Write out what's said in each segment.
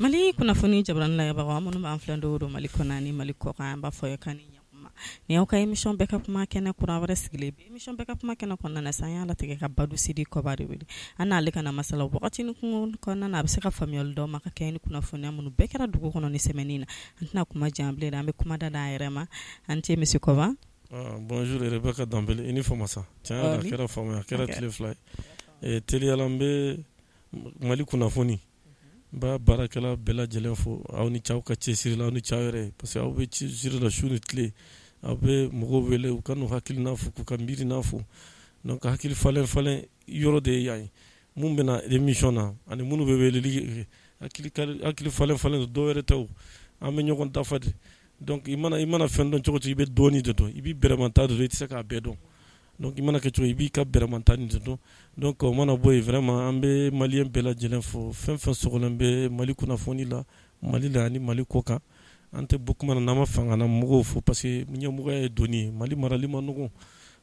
Mali kunnafoni jabarani lajɛbagaw, minnu b'an filɛ don o don Mali kɔnɔ ani Mali kɔkan, an b'a fɔ aw ye k'an ni ɲakuma. Nin y'aw ka émission bɛɛ ka kuma kɛnɛ kura wɛrɛ sigilen bi. Émission bɛɛ ka kuma kɛnɛ kɔnɔna na sa, an y'a latigɛ ka Badu Sidi Kɔba de wele. An n'ale ka na masala wagatinin kunkuruni kɔnɔna na, a bɛ se ka faamuyali d'aw ma ka kɛɲɛ ni kunnafoniya minnu bɛɛ kɛra dugu kɔnɔ ni semaine in na. An tɛna kuma janya bilen dɛ, an bɛ kuma da a yɛrɛ ma. An ce monsieur Kɔba. Ah, bonjour Rebecca Danbele, i ni fama sa. Tiɲɛ yɛrɛ la, a kɛra fama ye, a kɛra tile fila ye. Teliya la, n bɛ Mali kunnafoni, n b'a baarakɛla bɛɛ lajɛlen fo. Aw ni ce, aw ka cɛsiri la, aw ni ce aw yɛrɛ ye, parce que aw bɛ cɛsiri la su ni tile. Aw bɛ mɔgɔw wele u ka n'u hakilina fɔ, k'u ka miirina fɔ. Donc hakili falen falen yɔrɔ de ye yan ye. Mun bɛna émission na ani minnu bɛ weleli kɛ, hakili falen falen don, dɔw wɛrɛ tɛ o. An bɛ ɲɔgɔn dafa de. Donc i mana fɛn dɔn cogo cogo, i bɛ dɔɔni de dɔn, i b'i bɛrɛmata de dɔn, i tɛ se k'a bɛɛ dɔn. Donc i mana kɛ cogo, i b'i ka bɛrɛmata de dɔn. Donc o mana bɔ yen, vraiment an bɛ malien bɛɛ lajɛlen fo, fɛn fɛn sɔgɔlen bɛ Mali kunnafoni la, Mali la ani Mali kɔ kan. An tɛ bɔ kuma na n'an ma fanga na mɔgɔw fo, parce que ɲɛmɔgɔya ye doni ye, Mali marali ma nɔgɔn.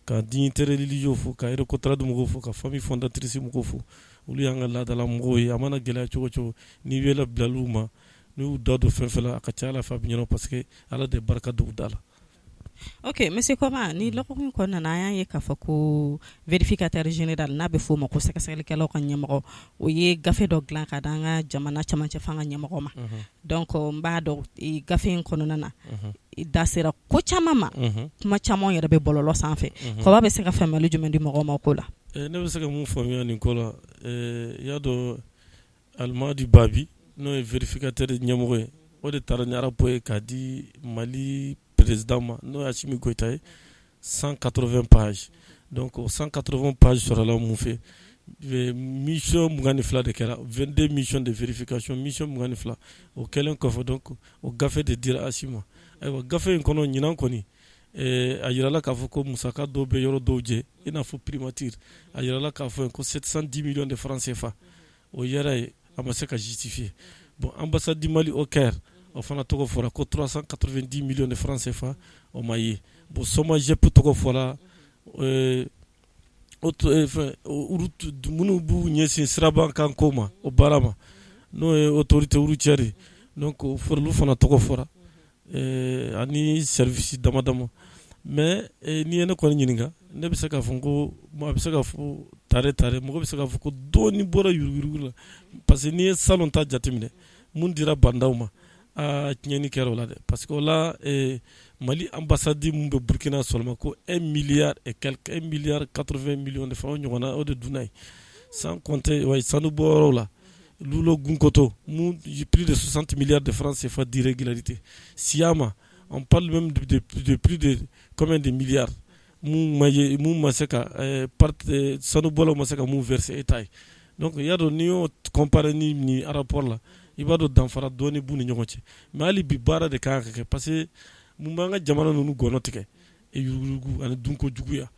Ka dignitaires religieux fo, ka RECOTRAD mɔgɔw fo, ka famille fondatrice mɔgɔw fo. Olu y'an ka laadala mɔgɔw ye. A mana gɛlɛya cogo cogo, n'i wele bilal'u ma, n'u y'u da don fɛn fɛn la, a ka ca Ala fɛ, a bɛ ɲɛnabɔ, parce que Ala de barika don u da la. Ok monsieur Kɔba, ni lɔgɔkun kɔnɔna na, an y'a ye k'a fɔ ko vérificateur général, n'a bɛ f'o ma ko sɛgɛsɛgɛlikɛlaw ka ɲɛmɔgɔ, o ye gafe dɔ dilan ka d'an ka jamana camancɛ fanga ɲɛmɔgɔ ma. Donc n b'a dɔn gafe in kɔnɔna na, i da sera ko caman ma, kuma caman yɛrɛ bɛ bɔlɔlɔ sanfɛ. Kɔba bɛ se ka faamuyali jumɛn di mɔgɔw ma o ko la? Ne bɛ se ka mun faamuya nin ko la, i y'a dɔn, Alimadi Babi, n'o ye vérificateur ɲɛmɔgɔ ye, o de taara ni rapport ye k'a di Mali président ma, n'o ye Asimi Goyita ye, 180 pages. Donc o 180 pages sɔrɔla mun fɛ? Mission 22 de kɛra, 22 missions de vérification, mission 22. O kɛlen kɔfɛ, donc o gafe de dira Asimi ma. Ayiwa, gafe in kɔnɔ ɲinan kɔni, a yirala k'a fɔ ko musaka dɔw bɛ yɔrɔ dɔw jɛ, i n'a fɔ primature. A yirala k'a fɔ ko 710 millions de francs CFA, o yɛrɛ ye, a ma se ka justifier. Bon, ambassade du Mali au Caire, o fana tɔgɔ fɔra ko 390 millions de francs CFA, o ma ye. Bon, SOMAGEP tɔgɔ fɔra, fɛn minnu b'u ɲɛsin siraban kan ko ma, o baara ma, n'o ye autorité routière ye. Donc olu fana tɔgɔ fɔra ani service dama dama. Mais n'i ye ne kɔni ɲininka, ne bɛ se k'a fɔ ko a bɛ se ka fɔ tare tare, mɔgɔ bɛ se k'a fɔ ko dɔɔni bɔra yuruguyurugu la, parce que n'i ye salon ta jateminɛ, mun dira Bah N'Daw ma, aa, tiɲɛni kɛra o la dɛ, parce que o la, Mali ambassade mun bɛ Burkina seulement, ko 1 milliard et quelque, 1 milliard 80 millions de francs, o ɲɔgɔnna, o de dunna yen, sans compter wa sanu bɔyɔrɔw la, Loulo Gounkoto mun, plus de 60 milliards de francs CFA d'irrégularité. Siyama, on parle même de plus de combien de milliards mun ma ye, mun ma se ka sanubɔlaw ma se ka mun verser État ye. Donc i y'a dɔn, n'i y'o comparer ni rapport la, i b'a dɔn danfara dɔɔni b'u ni ɲɔgɔn cɛ. Mais hali bi, baara de kan ka kɛ, parce que mun b'an ka jamana ninnu gɔnɔ tigɛ? Yuruguyurugu ani dunko juguya.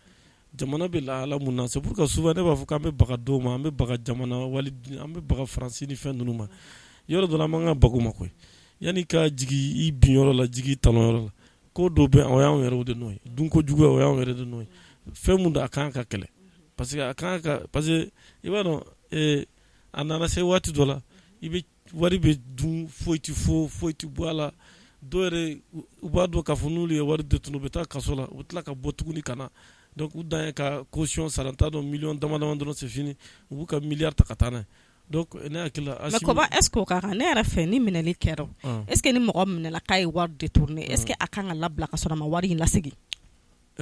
Jamana bɛ lahala mun na? C'est pour que souvent ne b'a fɔ k'an bɛ baga dɔw ma, an bɛ baga jamana wali, an bɛ baga Faransi ni fɛn ninnu ma. Yɔrɔ dɔ la, an b'an ka bago ma koyi. Yanni ka jigin i bin yɔrɔ la, jigin i talon yɔrɔ la. Ko dɔw bɛ, o y'anw yɛrɛw de nɔ ye. Dunko juguya, o y'anw yɛrɛ de nɔ ye. Fɛn mun don, a kan ka kɛlɛ, parce que a kan ka, parce que i b'a dɔn, a nana se waati dɔ la, i bɛ wari bɛ dun, foyi tɛ fo foyi tɛ bɔ a la. Dɔw yɛrɛ, u b'a dɔn k'a fɔ n'olu ye wari détourné, u bɛ taa kaso la, u bɛ tila ka bɔ tuguni ka na. Donc u dan ye ka caution sara, n t'a dɔn, miliyɔn dama dama dɔrɔn, c'est fini, u b'u ka miliyari ta ka taa n'a ye. Donc ne hakili la Mais Koba, est ce que o ka kan? Ne yɛrɛ fɛ, ni minɛli kɛra, est ce que ni mɔgɔ minɛla k'a ye wari détourné, est ce que a kan ka labila ka sɔrɔ a ma wari in lasegin?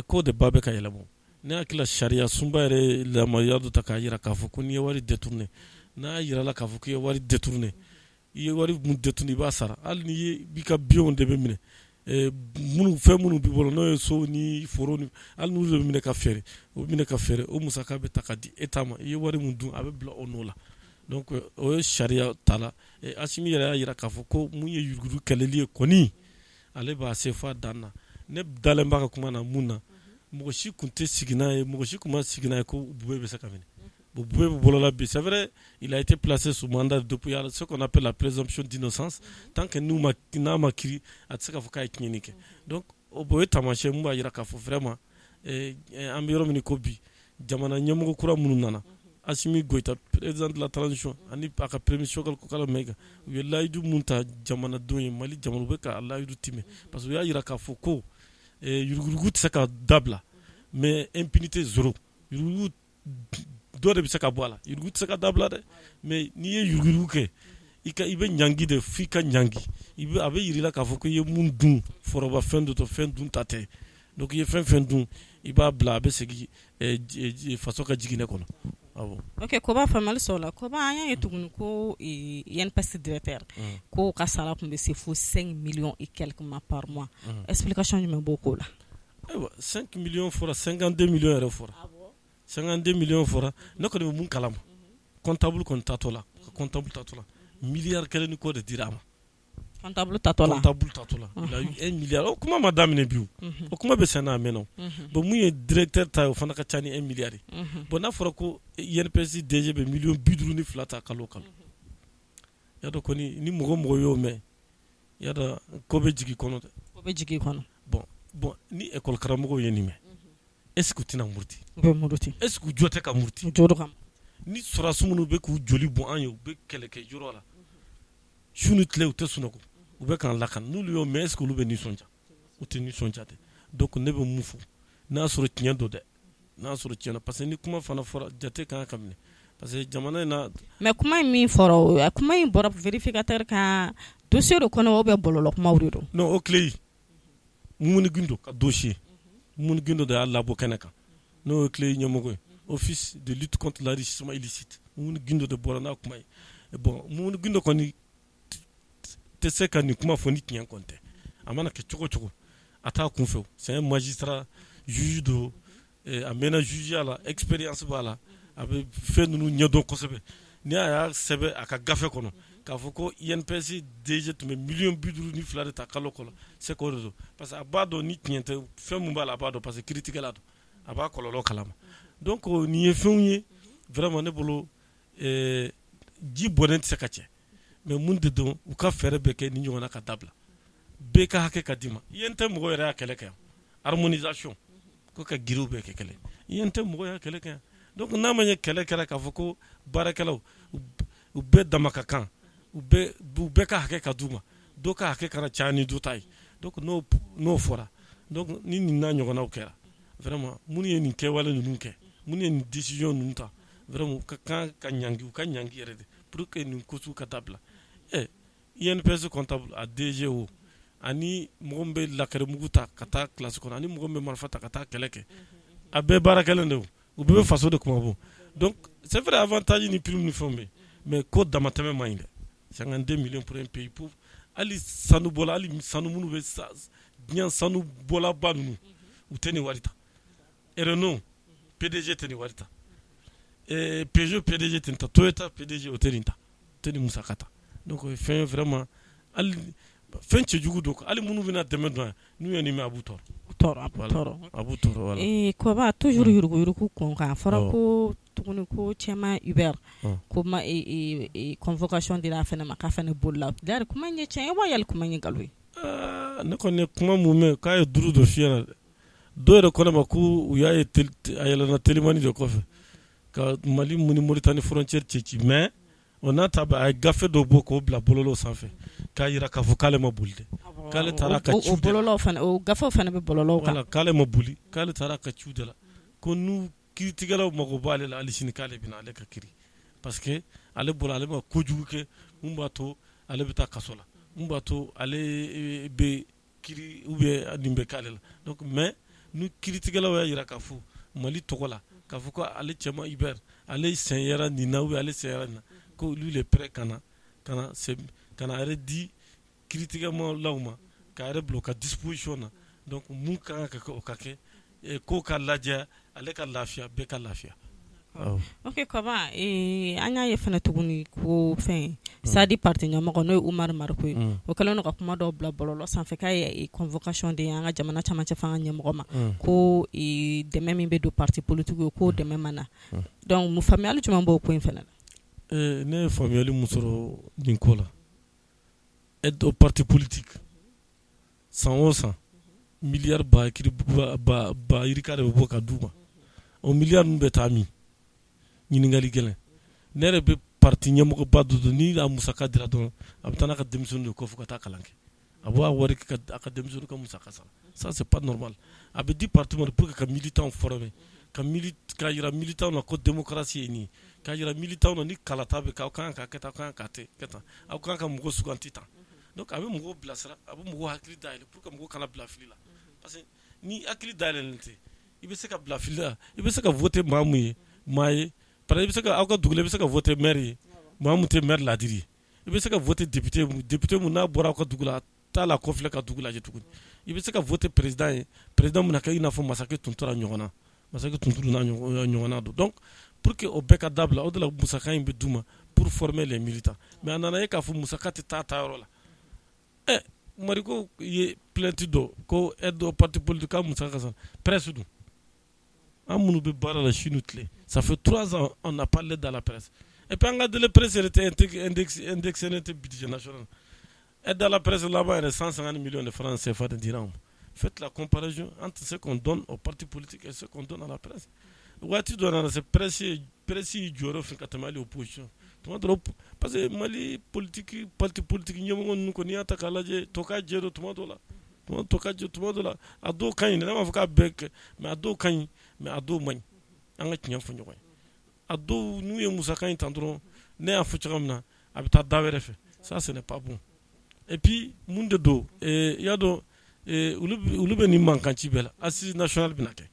Ko de ba bɛ ka yɛlɛma. Ne hakili la, sariya sunba yɛrɛ ye yamaruya dɔ ta k'a jira k'a fɔ ko n'i ye wari détourné, n'a jirala k'a fɔ k'i ye wari détourné, i ye wari mun détourné, i b'a sara. Hali n'i b'i ka biens de bɛ minɛ, minnu, fɛn minnu b'i bolo, n'o ye so ni foro ni, hali n'olu de bɛ minɛ ka feere, o bɛ minɛ ka feere, o musaka bɛ ta ka di État ma. I ye wari mun dun, a bɛ bila o nɔ la. Donc o ye sariya ta la. Asimi yɛrɛ y'a jira k'a fɔ ko mun ye yuruguyurugu kɛlɛli ye kɔni, ale b'a se f'a dan na. Ne dalen b'a ka kuma na. Mun na? Mɔgɔ si tun tɛ sigi n'a ye, mɔgɔ si tun ma sigi n'a ye ko Boubèye bɛ se ka minɛ. Bon, Boubèye bɛ bolola bi, c'est vrai, il a été placé sous mandat de dépôt, ce qu'on appelle la présomption d'innocence. Tant que n'u ma, n'a ma kiiri, a tɛ se k'a fɔ k'a ye tiɲɛni kɛ. Donc o ye taamasiyɛn mun b'a jira k'a fɔ vraiment, an bɛ yɔrɔ min ko bi, jamana ɲɛmɔgɔ kura minnu nana, Assimi Goïta, président de la transition, ani a ka premier ministre Choguel Kokalla Maïga, u ye layidu mun ta jamanadenw ye, Mali jamana, u bɛ ka layidu timɛ, parce que u y'a jira k'a fɔ ko yuruguyurugu tɛ se ka dabila, mais impunité zéro. Yuruguyurugu dɔ de bɛ se ka bɔ a la, yurugu tɛ se ka dabila dɛ, mais n'i ye yuruguyurugu kɛ, i ka i bɛ ɲangi de, f'i ka ɲangi. I bɛ a bɛ yira i la k'a fɔ ko i ye mun dun, foroba fɛn dɔ fɛn dun ta tɛ. Donc i ye fɛn fɛn dun, i b'a bila, a bɛ segin faso ka jiginɛ kɔnɔ. Ok Koba, faamuyali sɔrɔla. Koba, an y'a ye tuguni ko INPS directeur ko ka sara tun bɛ se fo 5 millions et quelques ma par mois. Explication jumɛn b'o ko la? Ayiwa, 5 millions fɔra, 52 millions yɛrɛ fɔra, 52 millions fɔra. Ne kɔni bɛ mun kalama, comptable kɔni tatɔ la, comptable tatɔ la, miliyari kelen ni kɔ de dira a ma. Comptable tatɔ la. Comptable tatɔ la, il a eu 1 milliard. O kuma ma daminɛ bi, o kuma bɛ sen na, a mɛnna. Bon, mun ye directeur ta ye, o fana ka ca ni 1 milliard ye. Bon, n'a fɔra ko INPS DG bɛ miliyɔn 52 ta kalo o kalo, y'a dɔn kɔni, ni mɔgɔ mɔgɔ y'o mɛn, y'a dɔn ko bɛ jigin kɔnɔ dɛ. Ko bɛ jigin kɔnɔ. Bon, ni école karamɔgɔw ye nin mɛn, est ce que u tɛna muruti? U bɛ muruti. Est ce que u jɔ tɛ ka muruti? U jɔ ka. Ni sɔrɔdasi minnu bɛ k'u joli bɔn an ye, u bɛ kɛlɛkɛ yɔrɔ la su ni tile, u tɛ sunɔgɔ, u bɛ k'an lakana, n'olu y'o mɛn, est ce que olu bɛ nisɔndiya? U tɛ nisɔndiya dɛ. Donc ne bɛ mun fɔ, n'a y'a sɔrɔ tiɲɛ don dɛ, n'a y'a sɔrɔ tiɲɛ, parce que ni kuma fana fɔra, jate kan ka minɛ, parce que jamana in na. Mais kuma in min fɔra, kuma in bɔra vérificateur ka dossier de kɔnɔ ou bien bɔlɔlɔ kumaw de don? Non, o tile Moumouni Guindo ka dossier, Moumouni Guindo de y'a labɔ kɛnɛ kan, n'o ye CLEI ɲɛmɔgɔ ye, Office de lutte contre l'enrichissement illicite. Moumouni Guindo de bɔra n'a kuma ye. Bon, Moumouni Guindo kɔni tɛ se ka nin kuma fɔ ni tiɲɛ kɔni tɛ. A mana kɛ cogo cogo, a t'a kun fɛ. C'est un magistrat, juge don, a mɛnna jugeya la, expérience b'a la, a bɛ fɛn ninnu ɲɛdɔn kosɛbɛ. Ni a y'a sɛbɛn a ka gafe kɔnɔ k'a fɔ ko INPS DG tun bɛ miliyɔn 52 de ta kalo kɔnɔ, c'est que o de don, parce que a b'a dɔn ni tiɲɛ tɛ, fɛn min b'a la, a b'a dɔn, parce que kiiritigɛla don, a b'a kɔlɔlɔ kalama. Donc nin ye fɛnw ye vraiment, ne bolo, ji bɔnnen tɛ se ka cɛ. Mais mun de don, u ka fɛɛrɛ bɛɛ kɛ ni ɲɔgɔnna ka dabila, bɛɛ ka hakɛ ka d'i ma. INT mɔgɔw yɛrɛ y'a kɛlɛ kɛ yan, harmonisation ko ka grillew bɛɛ kɛ kelen, INT mɔgɔw y'a kɛlɛ kɛ yan. Donc n'a ma ɲɛ kɛlɛ kɛra k'a fɔ ko baarakɛlaw u bɛɛ dama ka kan, u bɛɛ ka hakɛ ka d'u ma, dɔw ka hakɛ kana caya ni dɔ ta ye. Donc n'o fɔra, donc ni nin n'a ɲɔgɔnnaw kɛra, vraiment, minnu ye nin kɛwale ninnu kɛ, minnu ye nin décision ninnu ta, vraiment, u ka kan ka ɲangi, u ka ɲangi yɛrɛ de, pour que nin ko sugu ka dabila. Ɛ INPS comptable, a DG o, ani mɔgɔ min bɛ lakɛrɛmugu ta ka taa classe kɔnɔ, ani mɔgɔ min bɛ marifa ta ka taa kɛlɛ kɛ, a bɛɛ baara kelen de, u bɛɛ bɛ faso de kuma bɔ. Donc c'est vrai, avantage ni prime ni fɛnw bɛ, mais ko damatɛmɛ man ɲi dɛ. 52 millions pour un pays pauvre. Hali sanu bɔla, hali sanu minnu bɛ diɲɛ, sanu bɔlaba ninnu, u tɛ nin wari ta. Renault PDG tɛ nin wari ta, Peugeot PDG tɛ nin ta, Toyota PDG o tɛ nin ta, o tɛ nin musaka ta. Donc o ye fɛn vraiment, hali fɛn cɛjugu don. Hali minnu bɛna dɛmɛ don yan, n'u ye nin mɛn, a b'u tɔɔrɔ. Tɔɔrɔ, a b'u tɔɔrɔ. A b'u tɔɔrɔ, voilà. Ee Koba, toujours yuruguyurugu kun kan, a fɔra ko tuguni ko Tiéman Hubert ko ma convocation dira a fana ma, k'a fana bolila. D'ailleurs, kuma in ye tiɲɛ ye wa yali kuma in ye nkalon ye? Ne kɔni ye kuma mun mɛn, k'a ye duuru don fiɲɛ na dɛ. Dɔw yɛrɛ ko ne ma ko u y'a ye, a yɛlɛnna telimani de kɔfɛ ka Mali ni Mauritanie frontière cɛ ci. Mais o n'a ta bɛɛ, a ye gafe dɔ bɔ k'o bila bɔlɔlɔ sanfɛ k'a jira k'a fɔ k'ale ma boli dɛ, k'ale taara ka ci. O bɔlɔlɔ fana, o gafew fana bɛ bɔlɔlɔw kan. K'ale ma boli, k'ale taara ka ciw de la, ko n'u kiiritigɛlaw mago b'ale la hali sini, k'ale bɛna ale ka kiiri, parce que ale bɔra, ale ma kojugu kɛ mun b'a to ale bɛ taa kaso la, mun b'a to ale bɛ kiiri ou bien nin bɛ k'ale la. Donc mais ni kiiritigɛlaw y'a jira k'a fɔ Mali tɔgɔ la k'a fɔ ko ale Tiéman Hubert, ale sen yera nin na ou bien ale sen yera nin na, ko lui il est prêt ka na a yɛrɛ di kiiritigɛlaw ma, k'a yɛrɛ bila u ka disposition na. Donc mun ka kan ka kɛ, o ka kɛ, ko ka lajɛ, ale ka lafiya, bɛɛ ka lafiya. Ok Kaba, an y'a ye fana tuguni ko fɛn SADI parti ɲɛmɔgɔ, n'o ye Umaru Mariko ye, o kɛlen don ka kuma dɔw bila bɔlɔlɔ sanfɛ k'a ye convocation di an ka jamana camancɛ fanga ɲɛmɔgɔ ma, ko dɛmɛ min bɛ don parti politique ye, k'o dɛmɛ ma na. Donc mun faamuyali jumɛn b'o ko in fana la? Ne ye faamuyali mun sɔrɔ nin ko la, aide au parti politique, san o san miliyari ba ba yirika de bɛ bɔ ka d'u ma. O miliyari ninnu bɛ taa min? Ɲininkali gɛlɛn. Ne yɛrɛ bɛ parti ɲɛmɔgɔba dɔ dɔn, ni a musaka dira dɔrɔn, a bɛ taa n'a ka denmisɛnninw de kɔfɛ ka taa kalan kɛ. A b'a wari kɛ a ka denmisɛnninw ka musaka sara. Ça, c'est pas normal. A bɛ di parti ma pour que ka militants former, ka yira militants na ko démocratie ye nin ye, ka yira militants na ni kalata bɛ kɛ, aw kan ka kɛ tan, aw kan ka kɛ tan, aw kan ka mɔgɔ suganti tan. Donc a bɛ mɔgɔw bilasira, a bɛ mɔgɔw hakili dayɛlɛ pour que mɔgɔw kana bila fili la, parce que ni hakili dayɛlɛlen tɛ, i bɛ se ka bila fili la. I bɛ se ka voter maa mun ye, maa ye, par exemple, i bɛ se ka aw ka dugu la, i bɛ se ka voter maire ye, maa mun tɛ maire ladiri ye. I bɛ se ka voter député mun n'a bɔra aw ka dugu la, a t'a la kɔfilɛ ka dugu lajɛ tuguni. I bɛ se ka voter président ye, président mun na kɛ i n'a fɔ masakɛ Tuntura ɲɔgɔn na, masakɛ Tunturu n'a ɲɔgɔnna don. Donc pour que o bɛɛ ka dabila, o de la musaka in bɛ d'u ma pour former les militants. Mais a nana ye k'a fɔ musaka tɛ taa taayɔrɔ la. Ɛ, Mariko ye plainte dɔ ko aide au parti politique k'a musaka ka sa. Presse dun, an minnu bɛ baara la su ni tile, ça fait 3 ans, on n'a pas l'aide à la presse. Et puis an ka délai presse yɛrɛ tɛ indexé tɛ budget national. Aide à la presse laban yɛrɛ, 150 millions de francs CFA de dira an ma. Faites la comparaison entre ce qu'on donne aux partis politiques et ce qu'on donne à la presse. Waati dɔ nana se, presse y'i jɔyɔrɔ fɛ ka tɛmɛ hali opposition tuma dɔ, parce que Mali politique, parti politique ɲɛmɔgɔ ninnu kɔni y'a ta k'a lajɛ, tɔ ka jɛ don tuma dɔ la, tɔ ka jɛ tuma dɔ la. A dɔw ka ɲi, ne m'a fɔ k'a bɛɛ kɛ, mais a dɔw ka ɲi, mais a dɔw man ɲi. An ka tiɲɛ fɔ ɲɔgɔn ye. A dɔw n'u ye musaka in ta dɔrɔn, ne y'a fɔ cogoya min na, a bɛ taa da wɛrɛ fɛ. Ça, ce n'est pas bon. Et puis mun de don, i y'a dɔn, olu bɛ nin mankan ci bɛɛ la. Assise nationale bɛna kɛ,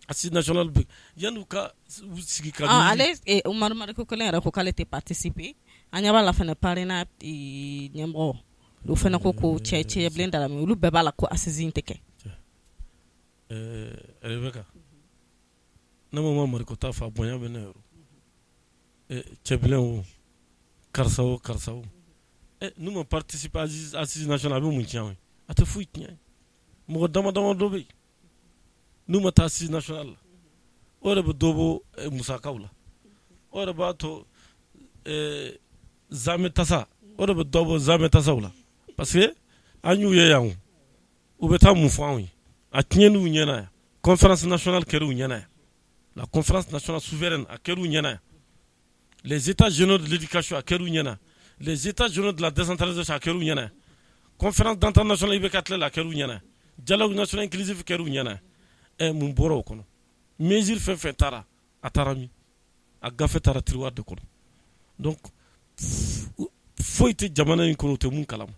assise nationale bɛ yan'u ka sigi ka Ale Umaru Mariko kelen yɛrɛ ko k'ale tɛ participer. An ɲɛ b'a la fana, PARENA ɲɛmɔgɔ, olu fana ko cɛ bilen Darame, olu bɛɛ b'a la ko assise in tɛ kɛ. Rebecca, ne ma Mariko ta fɔ, a bonya bɛ ne yɔrɔ. Cɛbilen o, karisa o, karisa o, n'u ma participer assise nationale, a bɛ mun tiɲɛ? A tɛ foyi tiɲɛ. Mɔgɔ dama dama dɔ bɛ yen, n'u ma taa assise nationale la, o yɛrɛ bɛ dɔ bɔ musakaw la, o yɛrɛ b'a to zamɛ tasa, o de bɛ dɔ bɔ zamɛ tasaw la, parce que an y'u ye yan, u bɛ taa mun fɔ anw ye? A tiɲɛniw ɲɛna yan, conférence nationale kɛra u ɲɛna yan, la conférence nationale souveraine a kɛra u ɲɛna yan, les états généraux de l'éducation a kɛra u ɲɛna, les états généraux de la décentralisation a kɛra u ɲɛna, conférence d'entente nationale IBK tile la a kɛra u ɲɛna, dialogue national inclusif kɛra u ɲɛna. Ɛ, mun bɔra o kɔnɔ? Mesure fɛn fɛn taara, a taara min? A gafe taara tiroir de kɔnɔ. Donc foyi tɛ jamana in kɔnɔ u tɛ mun kalama.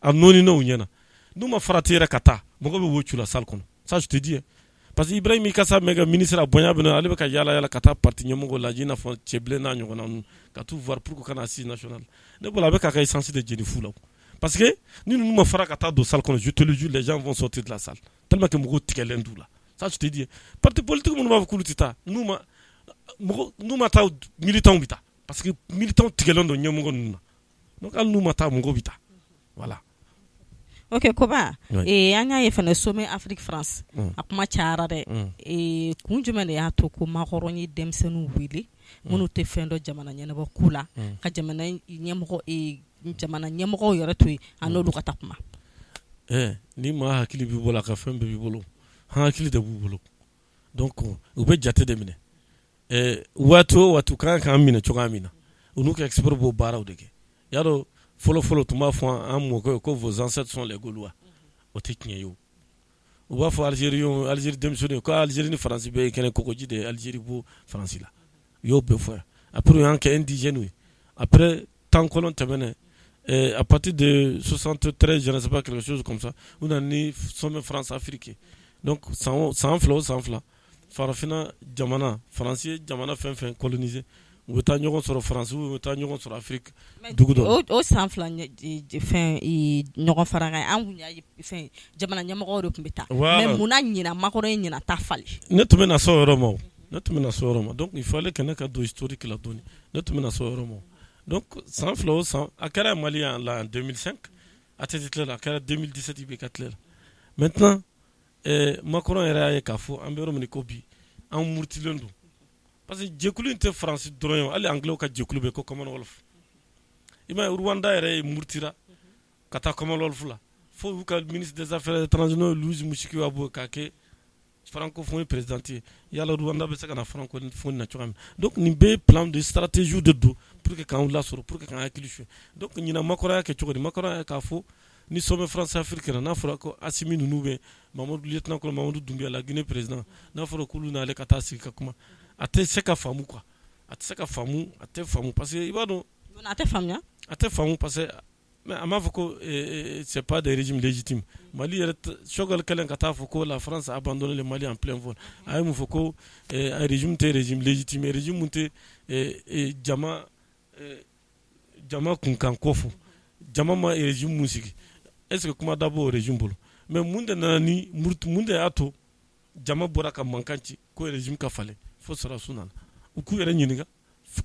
A nɔɔni ɲɛna, n'u ma farati yɛrɛ ka taa, mɔgɔ bɛ wo cu la salle kɔnɔ. Ça, je te dis, parce que Ibrahim Kasa Mega, ministre, a bonya bɛ, ale bɛ ka yala yala ka taa parti ɲɛmɔgɔ lajɛ, i n'a fɔ Cɛbilen n'a ɲɔgɔnna ninnu, ka t'u voir pour que ka na assise nationale. Ne bolo, a bɛ k'a ka essence de jeni fu la, parce que ni ninnu ma fara ka taa don salle kɔnɔ, je te le jure, les gens vont sortir de la salle tellement que mɔgɔw tigɛlen d'u la. Ça, je te dis, parti politique minnu b'a fɔ k'olu tɛ taa, n'u ma mɔgɔ, n'u ma taa, militants bɛ taa, parce que militants tigɛlen don ɲɛmɔgɔ ninnu na. Donc hali n'u ma taa, mɔgɔw bɛ taa, voilà. Ok Koba, an y'a ye fana, sommet Afrique France, a kuma cayara dɛ. Kun jumɛn de y'a to ko Macron ye denmisɛnninw wele, minnu tɛ fɛn dɔn jamana ɲɛnabɔ ko la, ka jamana ɲɛmɔgɔ, jamana ɲɛmɔgɔw yɛrɛ to yen, a n'olu ka taa kuma? Ni maa hakili b'i bolo, a ka fɛn bɛɛ b'i bolo. Hakili de b'u bolo. Donc u bɛ jate de minɛ waati o waati u kan k'an minɛ cogoya min na. U n'u ka expert b'o baaraw de kɛ. Y'a dɔn, fɔlɔ fɔlɔ tun b'a fɔ an mɔkɛ ko vos ancêtres sont les Gaulois. O tɛ tiɲɛ ye. O u b'a fɔ Algérie, Algérie denmisɛnninw ko Algérie ni Faransi bɛɛ ye kɛnɛ, kɔgɔji de ye Algérie bɔ Faransi la. U y'o bɛɛ fɔ yan. Après u y'an kɛ indigènes ye. Après temps kolon tɛmɛnen, à partir de 73, je ne sais pas, quelque chose comme ça, u nana ni sommet France Afrique. Donc san 2 o san 2, farafinna jamana, Faransi ye jamana fɛn fɛn colonisé, u bɛ taa ɲɔgɔn sɔrɔ Faransi, u bɛ taa ɲɔgɔn sɔrɔ Afrique dugu dɔ. O san 2 fɛn ɲɔgɔn fara kan, an kun y'a ye fɛn jamana ɲɛmɔgɔw de tun bɛ taa. Mais munna ɲinan Macron ye ɲinan ta falen? Ne tun bɛ na se o yɔrɔ ma o. Ne tun bɛ na se o yɔrɔ ma. Donc il fallait que ne ka don historique la dɔɔni. Ne tun bɛ na se o yɔrɔ ma. Donc san 2 o san, a kɛra Mali yan la en 2005, ATT tile la, a kɛra 2017 IBK tile la. Maintenant Macron yɛrɛ y'a ye k'a fɔ an bɛ yɔrɔ min ko bi, an murutilen don, parce que jɛkulu in tɛ Faransi dɔrɔn ye, hali Anglais ka jɛkulu bɛ ko Commonwealth. I m'a ye, Rwanda yɛrɛ ye murutira ka taa Commonwealth la, fo u ka ministre des affaires étrangères, n'o ye Louise Mushikiwabo, k'a kɛ francophonie présidente ye, yala Rwanda bɛ se ka na francophonie na cogoya min. Donc nin bɛɛ ye plan de stratégie de don pour que k'anw lasɔrɔ, pour que k'an hakili suɲɛ. Donc ɲinan Macron y'a kɛ cogo di? Macron y'a k'a fɔ ni sommet France Afrique kɛra, n'a fɔra ko Assimi ninnu bɛ, Mamadu, lieutenant colonel Mamadu Doumbouya, la Guinée président, n'a fɔra k'olu n'ale ka taa sigi ka kuma, a tɛ se ka faamu quoi, a tɛ se ka faamu, a tɛ faamu parce que i b'a dɔn. A tɛ faamuya. A tɛ faamu parce que, mais a m'a fɔ ko c'est pas des régimes légitimes. Mali yɛrɛ, Choguel kɛlen ka taa fɔ ko la France a abandonné le Mali en plein vol, a ye mun fɔ? Ko régime tɛ régime légitime, régime mun tɛ jama kunkan ko fɔ, jama ma régime mun sigi. Est ce que kuma da b'o régime bolo? Mais mun de nana ni murutu? Mun de y'a to jama bɔra ka mankan ci ko régime ka falen fo sɔrɔdasiw nana? U k'u yɛrɛ ɲininka,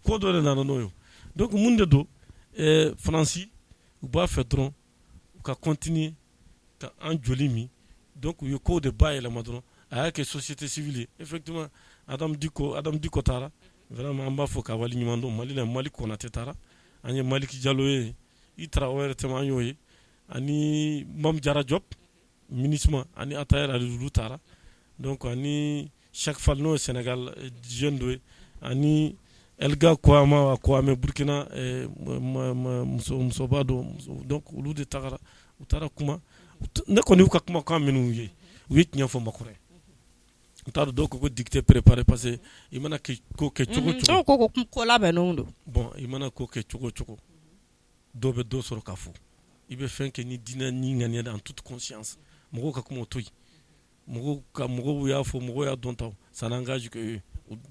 ko dɔ de nana n'o ye. Donc mun de don? Faransi, u b'a fɛ dɔrɔn u ka continuer ka an joli min. Donc u ye kow de bayɛlɛma dɔrɔn, a y'a kɛ société civile ye. Effectivement, Adam Diko taara, vraiment an b'a fɔ k'a waleɲuman dɔn. Mali la, Mali Konate taara, an ye Maliki Jalo ye, i Tarawele ORTM, an y'o ye, ani Mame Diarra Diop MINUSMA, ani Ataher olu taara. Donc ani Cheikh Fall, n'o ye Sénégal jeune dɔ ye, ani Elga Kouama Kouame, Burkina musoba dɔ. Donc olu de tagara, u taara kuma. Ne kɔni y'u ka kumakan minnu ye, u ye tiɲɛ fɔ Macron ye. N t'a dɔn, dɔw ko ko dictée préparée, parce que i mana ko kɛ cogo cogo. Dɔw ko ko labɛnnenw don. Bon, i mana ko kɛ cogo cogo, dɔw bɛ dɔ sɔrɔ ka fɔ. I bɛ fɛn kɛ ni diinɛ ni ŋaniya, en toute conscience, mɔgɔw ka kuma o to yen. Mɔgɔw ka mɔgɔw y'a fɔ, mɔgɔw y'a dɔn ta, ça n'engage que eux.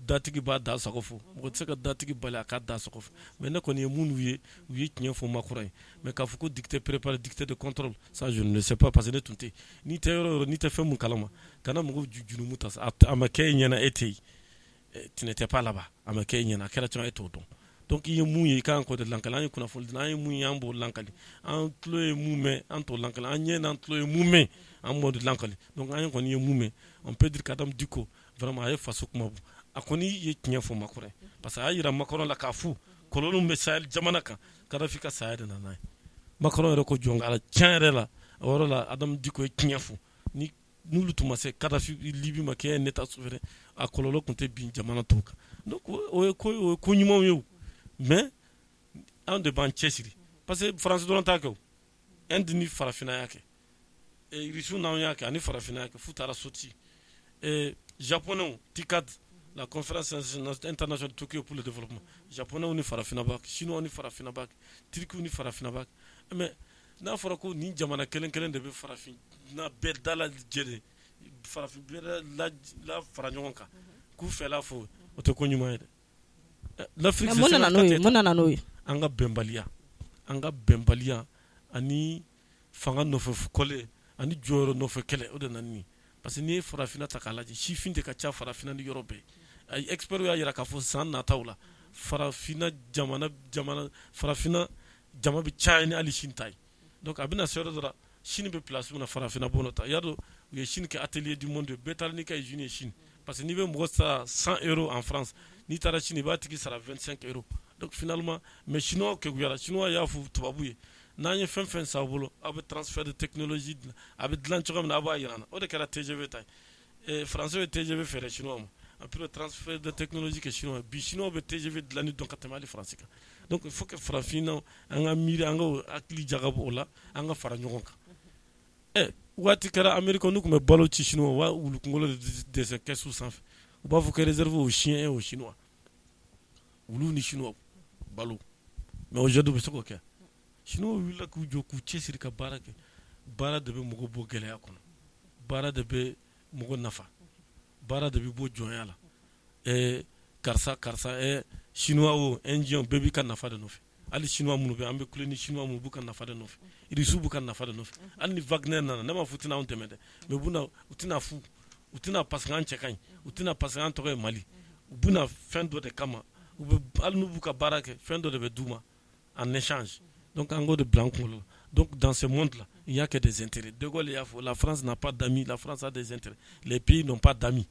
Datigi b'a da sago fɔ, mɔgɔ tɛ se ka datigi bali a ka da sago fɔ. Mais ne kɔni ye minnu ye, u ye tiɲɛ fɔ Macron ye. Mais k'a fɔ ko dictée préparée, dictée de contrôle, ça je ne le sais pas, parce que ne tun tɛ. N'i tɛ yɔrɔ yɔrɔ, n'i tɛ fɛn mun kalama, kana mɔgɔw jurumu ta. A ma kɛ e ɲɛna, e tɛ yen, tu n'étais pas là-bas. A ma kɛ e ɲɛna, a kɛra cogo, e t'o dɔn. Donc i ye mun ye, i kan k'o de lankali. An ye kunnafoni di, an ye mun ye, an b'o lankali. An tulo ye mun mɛn, an t'o lankali. An ɲɛ n'an tulo ye mun mɛn, an b'o de lankali. Donc an kɔni ye mun mɛn, on peut dire qu'Adam Dicko vraiment a ye faso kuma bɔ. A kɔni ye tiɲɛ fɔ Macron ye, parce que a y'a jira Macron la k'a fɔ kɔlɔlɔ min bɛ Sahel jamana kan, Kadafi ka saya de nana n'a ye. Macron yɛrɛ ko jɔn k'a tiɲɛ yɛrɛ la, o yɔrɔ la Adam Dicko ye tiɲɛ fɔ. Ni n'olu tun ma se Kadafi, Libi ma kɛ un état souverain, a kɔlɔlɔ tun tɛ bin jamana tɔw kan. Donc o ye ko ɲumanw ye o. Mais anw de b'an cɛsiri, parce que France dɔrɔn t'a kɛ o, Inde ni farafinna y'a kɛ, Russiw n'anw y'a kɛ, ani farafinna y'a kɛ f'u taara Sotchi. Japonais, TICAD, la conférence internationale de Tokyo pour le développement, japonais ni farafinna b'a kɛ, chinois ni farafinna b'a kɛ, turkiw ni farafinna b'a kɛ. Mais n'a fɔra ko nin jamana kelen kelen de bɛ farafinna bɛɛ da lajɛlen, farafin bɛɛ la fara ɲɔgɔn kan k'u fɛla fɔ, o tɛ ko ɲuman ye dɛ. L'Afrique, mun nana n'o ye? Mun nana n'o ye? An ka bɛnbaliya ani fanga nɔfɛ kɔlɛ ani jɔyɔrɔ nɔfɛ kɛlɛ, o de nana nin. Parce que n'i ye farafinna ta k'a lajɛ, sifin de ka ca farafinna ni yɔrɔ bɛɛ. Expert y'a jira k'a fɔ san nataw la, farafinna jamana jamana farafinna jama bɛ caya ni hali Chine ta ye. Donc a bɛna se yɔrɔ dɔ la, Chine bɛ place min na, farafinna b'o ta. I y'a dɔn, u ye Chine kɛ atelier du monde, bɛɛ taara n'i ka usine ye Chine, parce que n'i bɛ mɔgɔ sara 100 euros en France, n'i taara Chine, i b'a tigi sara 25 euros. Donc finalement, mais chinois kekuyara. Chinois y'a fɔ tubabu ye, n'an ye fɛn fɛn san aw bolo, aw bɛ transfert de technologie, a bɛ dilan cogo min na, aw b'a jira an na. O de kɛra TGV ta ye. Français ye TGV feere chinois ma, après transfert de technologie kɛ chinois. Bi chinois bɛ TGV dilanni dɔn ka tɛmɛ hali France kan. Donc il faut que farafinna, an ka miiri, an ka hakili jagabɔ o la, an ka fara ɲɔgɔn kan. Waati kɛra, Amérique n'u tun bɛ balo ci chinois, u b'a wulu kunkolo de dɛsɛ kɛsu sanfɛ, u b'a fɔ ko réservé aux chiens et aux chinois, wulu ni chinois balo. Mais aujourd'hui, u bɛ se k'o kɛ. Chinois wulila k'u jɔ, k'u cɛsiri ka baara kɛ. Baara de bɛ mɔgɔ bɔ gɛlɛya kɔnɔ, baara de bɛ mɔgɔ nafa, baara de bɛ bɔ jɔnya la. Karisa karisa, chinois o, indien, bɛɛ b'i ka nafa de nɔfɛ. Hali chinois minnu bɛ, an bɛ kule ni chinois minnu b'u ka nafa de nɔfɛ, irisiw b'u ka nafa de nɔfɛ. Hali ni Wagner nana, ne m'a fɔ u tɛna anw dɛmɛ dɛ, mais u bɛna, u tɛna fu, u tɛna parce que an cɛ ka ɲi, u tɛna parce que an tɔgɔ ye Mali. U bɛna fɛn dɔ de kama. U bɛ, hali n'u b'u ka baara kɛ, fɛn dɔ de bɛ d'u ma en échange. Donc an k'o de bila an kunkolo la. Donc dans ce monde là, il n'y a que des intérêts. De Gaulle y'a fɔ, la France n'a pas d'amis, la France a des intérêts. Les pays n'ont pas d'amis.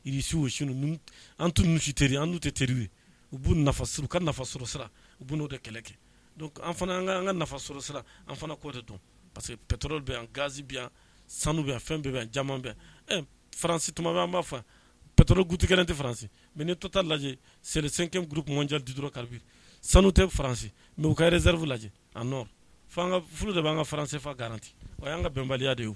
Irisiw o, Chine, an t'u ninnu si teri, an n'u tɛ teriw ye. U b'u nafa sɔrɔ, u ka nafa sɔrɔ sira, u b'u n'o de kɛlɛ kɛ. Donc an fana, an ka nafa sɔrɔ sira, an fana k'o de dɔn, parce que pétrole bɛ yan, gaz bɛ yan, sanu bɛ yan, fɛn bɛɛ bɛ yan, diamant bɛ yan. Faransi tuma bɛɛ an b'a fɔ pétrole goutte kelen tɛ Faransi, mais ni Total lajɛ, c'est le cinquième groupe mondial d'hydrocarbures. Sanu tɛ Faransi, mais u ka réserve lajɛ en or. Fo an ka fulu de b'an ka franc CFA garanti. O y'an ka bɛnbaliya de ye o.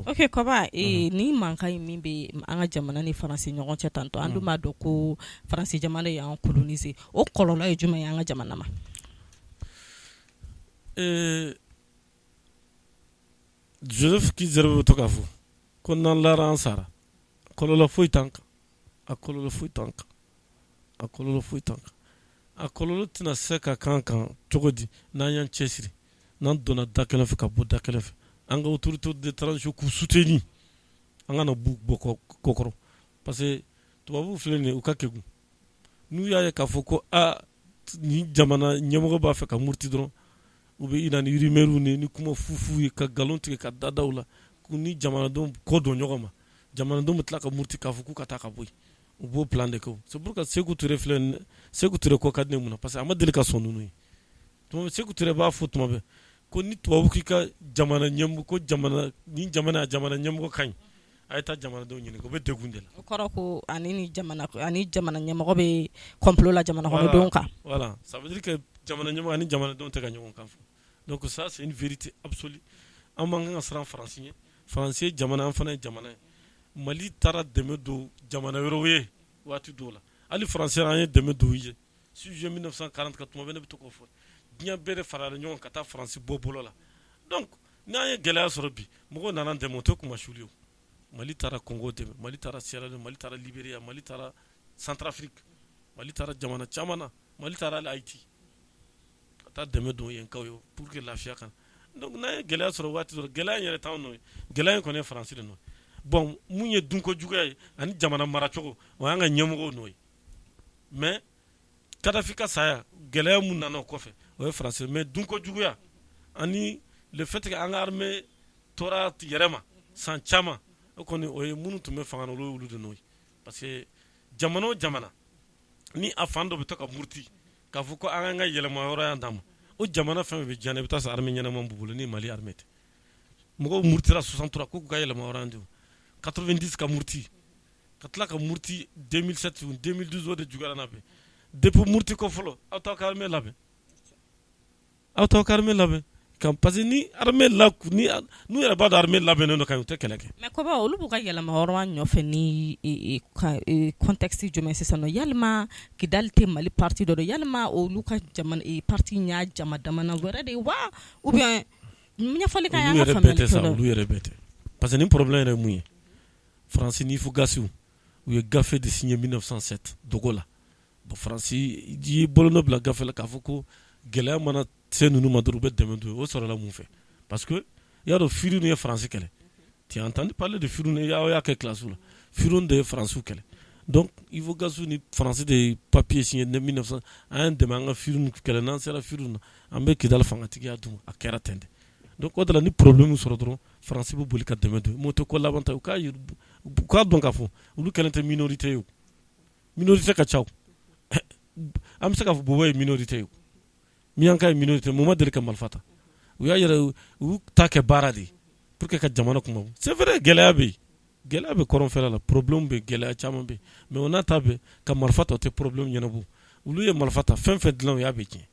Ok Kɔba, ni mankan in min bɛ an ka jamana ni Faransi ɲɔgɔn cɛ tantɔ, an dun b'a dɔn ko Faransi jamana y'an coloniser. O kɔlɔlɔ ye jumɛn ye an ka jamana ma? Joseph Ki-Zerbo bɛ to k'a fɔ ko n'an lara an sara. Kɔlɔlɔ foyi t'an kan, a kɔlɔlɔ foyi t'an kan, a kɔlɔlɔ foyi t'an kan. A kɔlɔlɔ tɛna se ka k'an kan cogo di n'an y'an cɛsiri, n'an donna da kelen fɛ ka bɔ da kelen fɛ, an ka autorité de transition k'u soutenir, an kana b'u bɔ kɔkɔrɔ, parce que tubabuw filɛ nin ye, u ka kegun. N'u y'a ye k'a fɔ ko aa, ni jamana ɲɛmɔgɔ b'a fɛ ka muruti dɔrɔn, u bɛ na ni rumeur ni kuma fufu ye, ka nkalon tigɛ ka da da la, ni jamanadenw kɔ don ɲɔgɔn ma, jamanadenw bɛ tila ka muruti k'a fɔ k'u ka taa ka bɔ yen. U b'o plan de kɛ. C'est pourquoi Sékou Touré filɛ, Sékou Touré ko ka di ne mun na? Parce que a ma deli ka sɔn ninnu ye. Sékou Touré b'a fɔ tuma bɛɛ ko ni tubabu k'i ka jamana ɲɛmɔgɔ, ko jamana ni jamana jamana ɲɛmɔgɔ ka ɲi, a ye taa jamanadenw ɲini, o bɛ degun de la. O kɔrɔ ko ani ni jamana ani jamana ɲɛmɔgɔ bɛ complot la jamana kɔnɔdenw kan. Voilà, ça veut dire que jamana ɲɛmɔgɔ ani jamanadenw tɛ ka ɲɔgɔn kan fɔ. Donc ça, c'est une vérité absolue. An man kan ka siran Faransi ɲɛ. Faransi ye jamana, an fana ye jamana ye. Mali taara dɛmɛ don jamana wɛrɛw ye waati dɔw la. Hali Faransi, an ye dɛmɛ don u ye 6 juillet 1944. Tuma bɛɛ ne bɛ to k'o fɔ, diɲɛ bɛɛ de farala ɲɔgɔn ka taa Faransi bɔ bolo la. Donc n'an ye gɛlɛya sɔrɔ bi, mɔgɔw nana dɛmɛ, o tɛ kumasuli ye. Mali taara Congo dɛmɛ, Mali taara Sierra Leone, Mali taara Libéria, Mali taara Centrafrique, Mali taara jamana caman na, Mali taara hali Haïti ka taa dɛmɛ don yen kaw ye pour que lafiya ka. Donc n'an ye gɛlɛya sɔrɔ waati dɔ, gɛlɛya in yɛrɛ t'anw nɔ ye, gɛlɛya in kɔni ye Faransi de nɔ ye. Bon, mun ye dunko juguya ye ani jamana maracogo, o y'an ka ɲɛmɔgɔw nɔ ye. Mais Kadafi ka saya, gɛlɛya mun nana o kɔfɛ, o ye Faransi. Mais dunko juguya ani le fait que an ka armée tora yɛrɛ ma san caman, o kɔni, o ye minnu tun bɛ fanga na, olu y'olu de nɔ ye. Parce que jamana o jamana ni a fan dɔ bɛ to ka muruti k'a fɔ ko an ka yɛlɛma yɔrɔ y'an d'a ma, o jamana fɛn bɛ diɲɛ na, i bɛ taa sɔrɔ armée ɲɛnama b'u bolo ni Mali armée tɛ. Mɔgɔw murutira 63 ko k'u ka yɛlɛma yɔrɔ y'an di, 90 ka muruti, ka tila ka muruti 2007, 2012, o de juguyara n'a bɛɛ. Depuis muruti ko fɔlɔ, aw t'aw ka armée labɛn, aw t'aw ka armée labɛn kan, parce que ni armée la, ni n'u yɛrɛ b'a dɔn armée labɛnnen don ka ɲi, u tɛ kɛlɛ kɛ. Mais Kɔba, olu b'u ka yɛlɛma hɔrɔnya nɔfɛ ni contexte jumɛn sisan nɔ? Yalima Kidali tɛ Mali partie dɔ don? Yalima olu ka jamana partie y'a jama damana wɛrɛ de ye wa, ou bien ɲɛfɔli ka y'an ka faamuyali kɛ? Olu yɛrɛ bɛɛ tɛ, parce que ni problème yɛrɛ ye mun ye? Faransi ni Ifoghas, u ye gafe de signé 1907 Dogo la. Bon, Faransi ye bolonɔ bila gafe la k'a fɔ ko gɛlɛya mana se ninnu ma dɔrɔn, u bɛ dɛmɛ don. O sɔrɔla mun fɛ? Parce que i y'a dɔn, FIRU ye Faransi kɛlɛ. Tu as entendu parler de FIRU, aw y'a kɛ classe la. FIRU de ye Faransiw kɛlɛ. Donc Ifoghas ni Faransi de ye papier signé 1900: an y'an dɛmɛ an ka FIRU kɛlɛ, n'an sera FIRU na, an bɛ Kidali fangatigiya dun. A kɛra ten de. Donc o de la, ni problème sɔrɔ dɔrɔn, Faransi bɛ boli ka dɛmɛ don. Mais o tɛ ko laban ta. U k'a dɔn k'a fɔ olu kɛlen tɛ minorité ye o, minorité ka ca o. An bɛ se k'a fɔ Bobo ye minorité ye, Miyanka ye minorité, mun ma deli ka marifa ta. U y'a yɛrɛ, u y'u ta kɛ baara de ye pour que ka jamana kuma. C'est vrai, gɛlɛya bɛ yen, gɛlɛya bɛ kɔrɔnfɛla la, problème bɛ yen, gɛlɛya caman bɛ yen, mais o n'a ta bɛɛ, ka marifa ta, o tɛ problème ɲɛnabɔ. Olu ye marifa ta, fɛn fɛn dilan, o y'a bɛɛ tiɲɛ,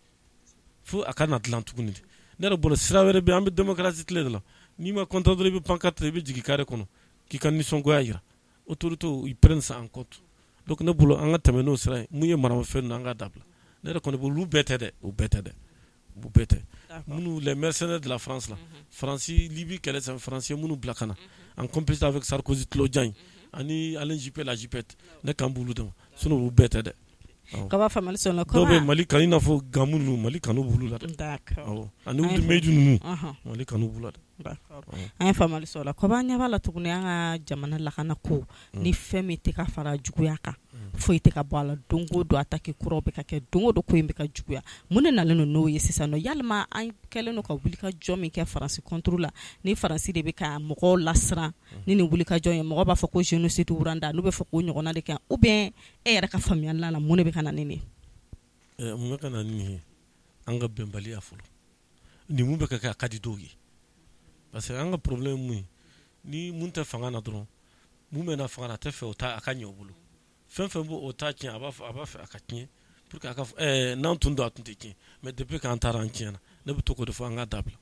fo a ka na dilan tuguni de. Ne yɛrɛ bolo, sira wɛrɛ bɛ yen. An bɛ démocratie tile de la. N'i ma content dɔrɔn, i bɛ pancarte, i bɛ jigin carré kɔnɔ k'i ka nisɔngoya jira. Autorités, ils prennent ça en compte. Donc ne bolo, an ka tɛmɛ n'o sira ye. Mun ye maramafɛn ninnu, an ka dabila. Ne yɛrɛ kɔni bolo, olu bɛɛ tɛ dɛ, u bɛɛ tɛ dɛ, u bɛɛ tɛ. Minnu, les mercenaires de la France la, Faransi Libye kɛlɛ sen, Faransi ye minnu bila ka na en complicité avec Sarkozy tulojan in ani Alain Juppé la jupette, ne kan b'olu de ma, sinon olu bɛɛ tɛ dɛ. Kaba, faamuyali sɔrɔla. Dɔw bɛ Mali kan, i n'a fɔ Gamu ninnu, Mali kanu b'olu la dɛ. Awɔ, ani Ould Meidi ninnu, Mali kanu b'u la dɛ. An ye faamuyali sɔrɔ la. Kɔba, an ɲɛ b'a la tuguni, an ka jamana lakana ko ni fɛn min tɛ ka fara juguya kan, foyi tɛ ka bɔ a la. Don o don, attaque kuraw bɛ ka kɛ, don o don ko in bɛ ka juguya. Mun de nalen don n'o ye sisan nɔ? Yalima an kɛlen don ka wulikajɔ min kɛ Faransi contre la, ni Faransi de bɛ ka mɔgɔw lasiran ni nin wulikajɔ ye, mɔgɔ b'a fɔ ko génocide Rwanda, n'u bɛ fɛ k'o ɲɔgɔnna de kɛ, ou bien e yɛrɛ ka faamuyali la, mun de bɛ ka na ni nin ye? Mun bɛ ka na ni nin ye? An ka bɛnbaliya fɔlɔ. Nin mun bɛ ka kɛ, a ka di dɔw ye, parce que an ka problème ye mun ye? Ni mun tɛ fanga na dɔrɔn Mun bɛ na fanga la, a tɛ fɛ o ta a ka ɲɛ o bolo. Fɛn fɛn b'o ta tiɲɛ, a b'a fɛ a ka tiɲɛ pour que a ka n'an tun don, a tun tɛ tiɲɛ, mais depuis k'an taara, an tiɲɛna. Ne bɛ to k'o de fɔ, an ka dabila.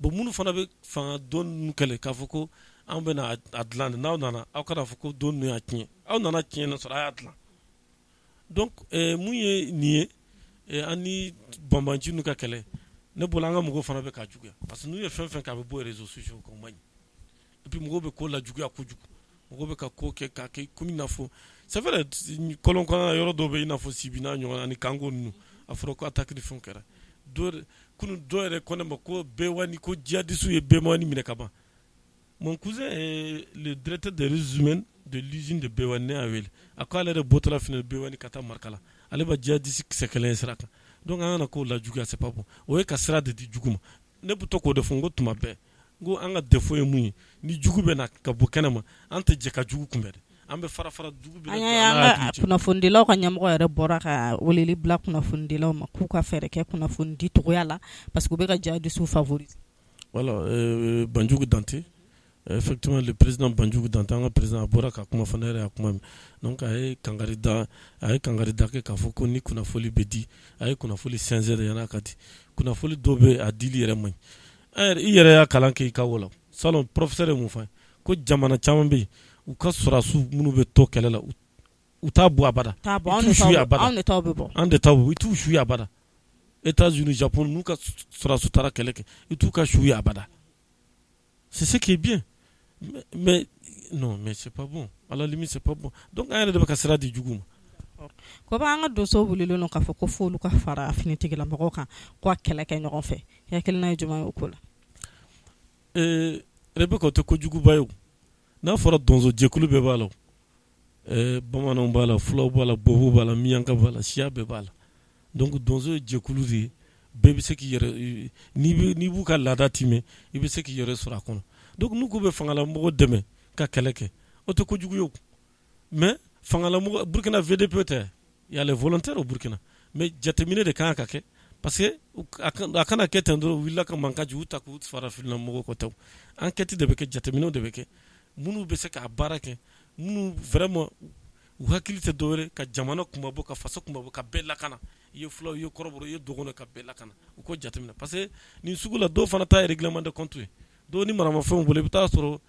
Bon, minnu fana bɛ fanga don ninnu kɛlɛ k'a fɔ ko anw bɛna a dilan de, n'aw nana, aw kana fɔ ko don ninnu y'a tiɲɛ. Aw nana tiɲɛ sɔrɔ, a y'a dilan. Donc mun ye nin ye, an ni banbanci ninnu ka kɛlɛ, ne bolo, an ka mɔgɔw fana bɛ ka juguya, parce que n'u ye fɛn fɛn kɛ, a bɛ bɔ réseaux sociaux kan, o man ɲi. Et puis mɔgɔw bɛ ko lajuguya kojugu, mɔgɔw bɛ ka ko kɛ k'a kɛ komi i n'a fɔ, c'est vrai, kɔlɔn kɔnɔna yɔrɔ dɔw bɛ, i n'a fɔ Sibi n'a ɲɔgɔn ani Kango ninnu, a fɔra ko attaque ni fɛnw kɛra. Dɔw kunun, dɔw yɛrɛ ko ne ma ko Bewani, ko djihadistes ye Bewani minɛ ka ban. Mon cousin est le directeur des ressources humaines de l'usine de Bewani. Ne y'a wele, a ko ale yɛrɛ bɔtɔla fɛnɛ Bewani ka taa Marikala, ale ma djihadiste kisɛ kelen ye sira kan. Donc an kana k'o lajuguya, c'est pas bon. O ye ka sira de di jugu ma. Ne bɛ to k'o de fɔ, n ko tuma bɛɛ, n ko an ka défaut ye mun ye? Ni jugu bɛ na ka bɔ kɛnɛ ma, an tɛ jɛ ka jugu kunbɛn dɛ, an bɛ fara fara jugu. An y'an ka kunnafonidilaw ka ɲɛmɔgɔ yɛrɛ bɔra ka weleli bila kunnafonidilaw ma k'u ka fɛɛrɛ kɛ kunnafoni di cogoya la, parce que u bɛ ka djihadistes favoriser. Voilà, Banjugu Dante, effectivement, le président Banjugu Dante, an ka président, a bɔra ka kuma fɔ, ne yɛrɛ y'a kuma mɛn. Donc a ye kangari da kɛ k'a fɔ ko ni kunnafoli bɛ di, a ye kunnafoli sincère yan'a ka di. Kunnafoli dɔw bɛ, a dili yɛrɛ man ɲi. I yɛrɛ y'a kalan kɛ i ka la salon, professeur ye mun fɔ? Ko jamana caman bɛ yen, u ka sɔrɔdasiw minnu bɛ to kɛlɛ la, u t'a bɔ abada. I t'u su ye abada. Anw de taw bɛ bɔ. An de taw, i t'u su ye abada. États-Unis, Japon, n'u ka sɔrɔdasiw taara kɛlɛ kɛ, i t'u ka su ye abada. C'est ce qui est bien, mais non, mais c'est pas bon, à la limite c'est pas bon. Donc an yɛrɛ de bɛ ka sira di jugu ma. Koba, an ka donsow wulilen don k'a fɔ ko f'olu ka fara finitigilamɔgɔw kan ko ka kɛlɛ kɛ ɲɔgɔn fɛ. I hakilina ye jumɛn ye o ko la? Rebecca, o tɛ kojuguba ye o. N'a fɔra donso jɛkulu bɛɛ b'a la, bamananw b'a la, fulaw b'a la, bobow b'a la, miyanka b'a la, siya bɛɛ b'a la. Donc donso ye jɛkulu de ye, bɛɛ bɛ se k'i yɛrɛ, n'i b'u ka laada timɛ, i bɛ se k'i yɛrɛ sɔrɔ a kɔnɔ. Donc n'u k'u bɛ fangalamɔgɔw dɛmɛ ka kɛlɛ kɛ, o tɛ kojugu ye o. Mais fangalamɔgɔ, Burkina VDP tɛ, y a les volontaires au Burkina, mais jateminɛ de kan ka kɛ, parce que a kana kɛ ten dɔrɔn, u wulila ka mankan ci, u ta k'u fara mɔgɔw kɔ tɛ. Enquête de bɛ kɛ, jateminɛw de bɛ kɛ, minnu bɛ se k'a baara kɛ, minnu vraiment u hakili tɛ dɔwɛrɛ ka jamana kunmabɔ, ka faso kunmabɔ, ka bɛɛ lakana. I ye fulaw, i ye kɔrɔbɔrɔ, i ye dɔgɔnɔ, ka bɛɛ lakana, u ko jateminɛ, parce que nin sugu la, dɔw fana ta ye règlement de compte ye. Dɔw ni maramafɛnw bolo, i bɛ taa sɔrɔ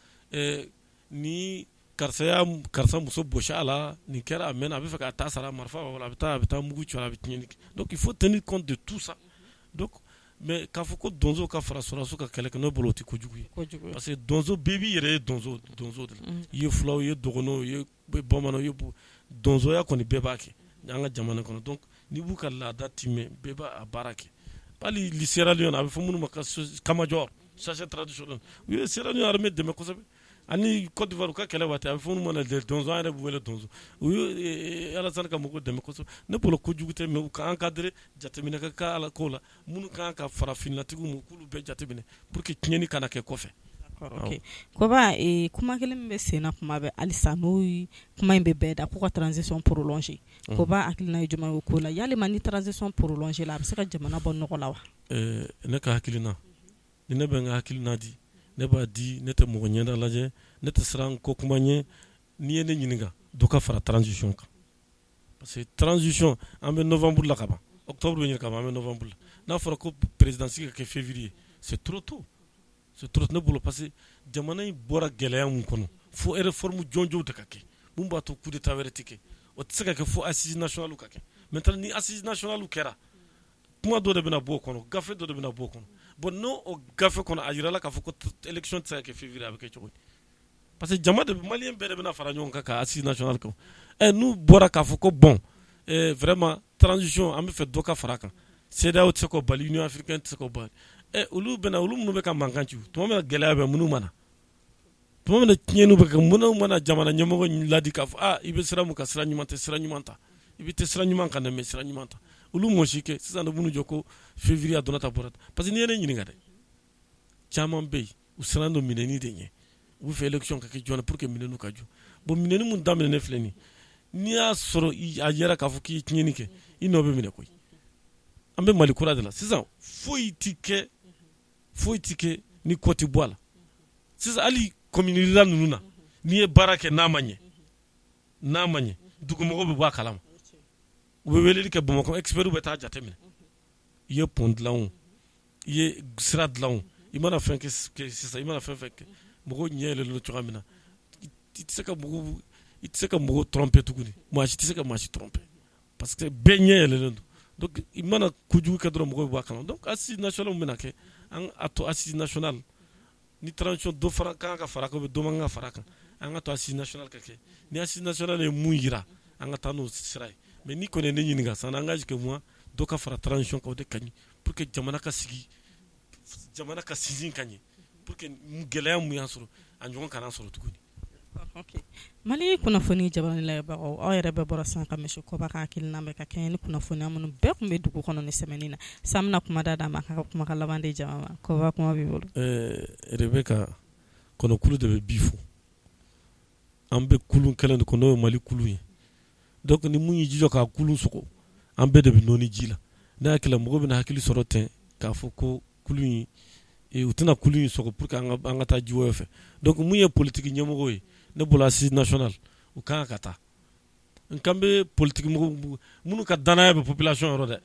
ni karisa y'a karisa muso gosi a la, nin kɛra, a mɛnna, a bɛ fɛ ka taa sara, marifa b'a bolo, a bɛ taa mugu ci a la, a bɛ tiɲɛni kɛ. Donc il faut tenir compte de tout ça. Donc, mais k'a fɔ ko donso ka fara sɔrɔdasiw ka kɛlɛ kɛ, ne bolo o tɛ kojugu ye, parce que donso bɛɛ b'i yɛrɛ ye donso de la. I ye fulaw, i ye dɔgɔnɔw, i ye bamananw, i ye donsoya kɔni, bɛɛ b'a kɛ an ka jamana kɔnɔ. Donc n'i b'u ka laada timɛ, bɛɛ b'a baara kɛ. Hali Sierra Leone, a bɛ fɔ minnu ma kamajɔ, chasseur traditionnel, u ye Sierra Leone armée dɛmɛ kosɛbɛ. Ani Côte d'Ivoire, u ka kɛlɛ waati, a bɛ fɔ minnu ma donso, an yɛrɛ b'u wele donso, u ye Alassane ka mɔgɔw dɛmɛ kosɛbɛ. Ne bolo kojugu tɛ, mais u ka encadrer, jateminɛ ka kɛ a ko la, minnu kan ka fara finitigitigiw ma, k'olu bɛɛ jateminɛ pour que tiɲɛni kana kɛ kɔfɛ. Koba, kuma kelen min bɛ sen na kuma bɛ halisa, n'o kuma in bɛ bɛɛ da, k'u ka transition prolonger. Koba hakilina ye jumɛn ye o ko la? Yalima ni transition prolonger la, a bɛ se ka jamana bɔ nɔgɔ la wa? Ne ka hakilina, ni ne bɛ n ka hakilina di, ne b'a di, ne tɛ mɔgɔ ɲɛda lajɛ, ne tɛ siran ko kuma ɲɛ. N'i ye ne ɲininka, dɔ ka fara transition kan, parce que transition, an bɛ novembre la ka ban, octobre bɛ ɲini ka ban, an bɛ novembre la. N'a fɔra ko présidence ka kɛ février, c'est trop tôt, c'est trop ne bolo, parce que jamana in bɔra gɛlɛya mun kɔnɔ, fo réforme jɔnjɔnw de ka kɛ mun b'a to coup d'état wɛrɛ tɛ kɛ. O tɛ se ka kɛ fo assise nationale ka kɛ. Maintenant, ni assise nationale kɛra, kuma dɔ de bɛna bɔ o kɔnɔ, gafe dɔ de bɛna bɔ o kɔnɔ. Bon, n'o o gafe kɔnɔ, a yirala k'a fɔ ko élection tɛ se ka kɛ février, a bɛ kɛ cogo di? Parce que jama de, malien bɛɛ de bɛna fara ɲɔgɔn kan ka assise nationale kɛ. N'u bɔra k'a fɔ ko bon, vraiment, transition, an bɛ fɛ dɔ ka fara a kan, CEDEAO tɛ se k'o bali, Union africaine tɛ se k'o bali. Olu bɛna, olu minnu bɛ ka mankan ci tuma min na, gɛlɛya bɛ minnu mana tuma min na, tiɲɛniw bɛ kɛ, minnu mana jamana ɲɛmɔgɔ ladi k'a fɔ aa, i bɛ sira mun kan, sira ɲuman tɛ, sira ɲuman ta, i bɛ tɛ sira ɲuman kan dɛ, mais sira ɲuman ta. Olu mɔ si kɛ sisan de minnu jɔ ko février a donna ta bɔra, parce que n'i ye ne ɲininka dɛ, caman bɛ yen, u siran don minɛni de ɲɛ, u bɛ fɛ élection ka kɛ joona pour que minɛniw ka jɔ. Bon, minɛni mun daminɛ filɛ nin ye, n'i y'a sɔrɔ a yɛrɛ k'a fɔ k'i ye tiɲɛni kɛ, i nɔ bɛ minɛ koyi. An bɛ Mali kura de la sisan, foyi ti kɛ, foyi ti kɛ ni kɔ ti bɔ a la. Sisan hali commune rurale ninnu na, N'i ye baara kɛ n'a ma ɲɛ, n'a ma ɲɛ, dugumɔgɔw bɛ bɔ a kalama, u bɛ weleli kɛ Bamakɔ, experts bɛ taa jateminɛ. I ye pont dilan o, i ye sira dilan o, i mana fɛn kɛ sisan, i mana fɛn fɛn kɛ, mɔgɔw ɲɛ yɛlɛlen don cogoya min na, i tɛ se ka mɔgɔw tromper tuguni. Maa si tɛ se ka maa si tromper parce que bɛɛ ɲɛ yɛlɛlen don. Donc i mana kojugu kɛ dɔrɔn, mɔgɔw bɛ bɔ a kalama. Donc assise nationale bɛna kɛ, an a to assise nationale ni transition dɔ fara kan ka fara kan, dɔ man kan ka fara kan, an ka to assise nationale ka kɛ. Ni assise nationale ye mun yira, an ka taa n'o sira ye. Mais ni kɔni ye ne ɲininka, ça n'engage que moi, dɔ ka fara transition kan, o de ka ɲi pour que jamana ka sigi, jamana ka sinsin ka ɲɛ, pour que gɛlɛya mun y'a sɔrɔ, a ɲɔgɔn kana sɔrɔ tuguni. Mali kunnafoni jabaranin lajɛbagaw, aw yɛrɛ bɛɛ bɔra sisan ka monsieur Kɔba ka hakilina mɛn ka kɛɲɛ ni kunnafoniya minnu bɛɛ tun bɛ dugu kɔnɔ ni semaine na. Sisan an bɛna kuma d'a ma, a ka kuma laban di jama ma. Kɔba, kuma b'i bolo. Rebecca, kɔnɔkulu de bɛ bi fo. An bɛ kulun kelen de kɔnɔ, n'o ye Mali kulun ye. Donc ni mun y'i jija k'a kulun sɔgɔ, an bɛɛ de bɛ nɔɔni ji la. Ne hakili la, mɔgɔ bɛna hakili sɔrɔ ten k'a fɔ ko kulun in, u tɛna kulun in sɔgɔ pour que an ka taa ji wɛrɛ fɛ. Donc mun ye politique ɲɛmɔgɔ ye, ne bolo assise nationale u kan ka taa. N kan bɛ politique mɔgɔ minnu ka danaya bɛ population yɔrɔ dɛ,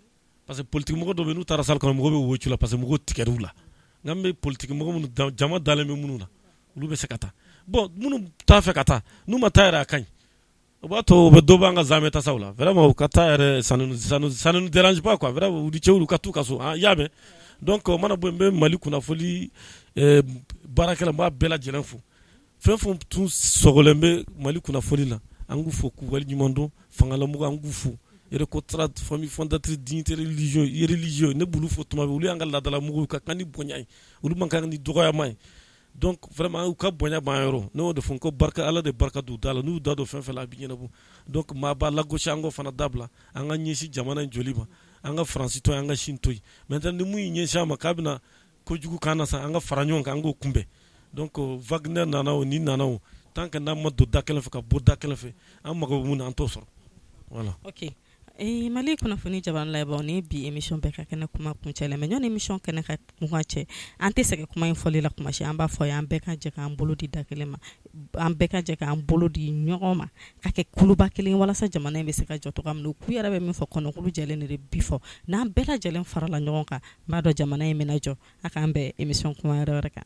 parce que politique mɔgɔ dɔw bɛ, n'u taara salle kɔnɔ, mɔgɔw bɛ wo ci la parce que mɔgɔw tigɛr'u la. N kan bɛ politique mɔgɔ minnu, jama dalen bɛ minnu na, olu bɛ se ka taa. Bon, minnu t'a fɛ ka taa, n'u ma taa yɛrɛ, a ka ɲi, o b'a to u bɛ dɔ b'an ka zamɛ tasaw la. Vraiment, u ka taa yɛrɛ, ça ne nous dérange pas quoi. Vraiment, u ni cɛw, u ka t'u ka so, i y'a mɛn. Donc o mana bɔ yen, n bɛ Mali kunnafoni baarakɛla, n b'a bɛɛ lajɛlen fo. Fɛn fɛn tun sɔgɔlen bɛ Mali kunnafoni la, an k'u fo k'u waleɲuman dɔn. Fangalamɔgɔ, an k'u fo. Recotrade, famille fondatrice, dignité religieux, ne b'olu fo tuma bɛɛ. Olu y'an ka laadalamɔgɔw, ka kan ni bonya ye, olu man kan ni dɔgɔyama ye. Donc vraiment, u ka bonya b'an yɔrɔ. Ne y'o de fɔ ko barika, Ala de barika don da la. N'u da don fɛn fɛn la, a bɛ ɲɛnabɔ. Donc maa b'a lagosi, an k'o fana dabila. An ka ɲɛsin jamana in joli ma, an ka Faransi to yen, an ka Chine to yen. Maintenant, ni mun y'i ɲɛsin an ma k'a bɛna kojugu k'an na sa, an ka fara ɲɔgɔn kan, an k'o kunbɛn. Donc Wagner nana o, ni nana o, tant que n'an ma don da kelen fɛ ka bɔ da kelen fɛ, an mago bɛ mun na, an t'o sɔrɔ. Voilà. Ok, Mali kunnafoni jabaranin lajɛbagaw, ni bi émission bɛɛ ka kɛnɛ kuma kuncɛlen. Mais ɲɔni émission kɛnɛ ka kuma cɛ, an tɛ sɛgɛn kuma in fɔli la kuma si. An b'a fɔ an bɛɛ ka jɛ k'an bolo di da kelen ma, an bɛɛ ka jɛ k'an bolo di ɲɔgɔn ma ka kɛ kuluba kelen, walasa jamana in bɛ se ka jɔ cogoya min na. Ku yɛrɛ bɛ min fɔ, kɔnɔkulu jɛlen de bi fɔ. N'an bɛɛ lajɛlen farala ɲɔgɔn kan, n b'a dɔn jamana in bɛna jɔ. A k'an bɛn émission kuma wɛrɛ kan.